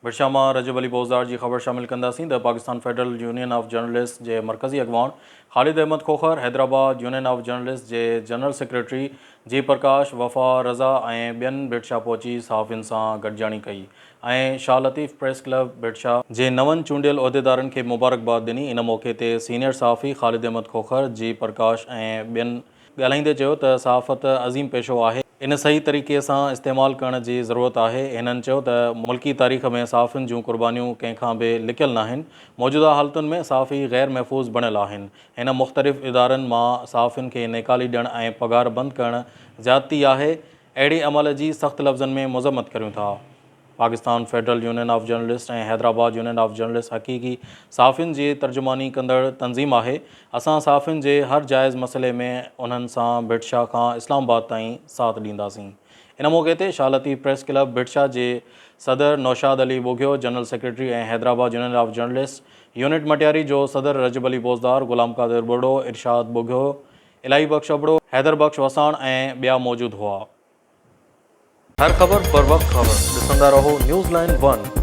ڀٽشاهه مان رجب علي بوزدار جي خبر شامل ڪنداسين ته Pakistan federal union of journalist جي مرڪزي اڳواڻ Khalid Ahmed Khokhar, Hyderabad union of journalist جي جنرل سيڪريٽري جي پرڪاش، وفا رضا ۽ ٻين ڀٽشاهه پهچي صحافين سان گڏجاڻي ڪئي ۽ شاهه لطيف پريس ڪلب ڀٽشاهه جي نون چونڊيل عهديدارن کي مبارڪباد ڏني. ان موقعي تي سينيئر صحافي خالد احمد کوکر، جي پرڪاش ۽ ٻين ڳالهائيندي چيو ته صحافت عظيم پيشو آهي، ان صحيح طريقي سان استعمال ڪرڻ جي ضرورت آهي، هنن چيو ته ملڪي تاريخ ۾ صحافين جون قربانيون ڪنهن کان به لڪيل ناهن، موجوده حالتن ۾ صحافي غير محفوظ بڻيل آهن، هن مختلف ادارن مان صحافين کي نيڪالي ڏيڻ ۽ پگهار بند ڪرڻ زيادتي آهي، اهڙي عمل جي سخت لفظن ۾ مذمت ڪريون ٿا. Pakistan federal union of journalist ۽ Hyderabad union of journalist حقيقي صحافين جي ترجماني ڪندڙ تنظيم آهي، اسان صحافين جي هر جائز مسئلي ۾ انهن سان ڀٽ شاهه کان اسلام آباد تائين ساٿ ڏينداسين. ان موقعي تي شاهه لطيف پريس ڪلب ڀٽ شاهه جي صدر Naushad Ali Bughio, general secretary ۽ Hyderabad union of journalist unit Matiari جو صدر رجب علي بوزدار، غلام قادر ٻرڙو، ارشاد ٻگهيو، الاهي بخش ابڙو، حيدر بخش وساڻ ۽ ٻيا موجود هئا. هر خبر بروقت خبر ڏسندا رهو نيوز لائين ون.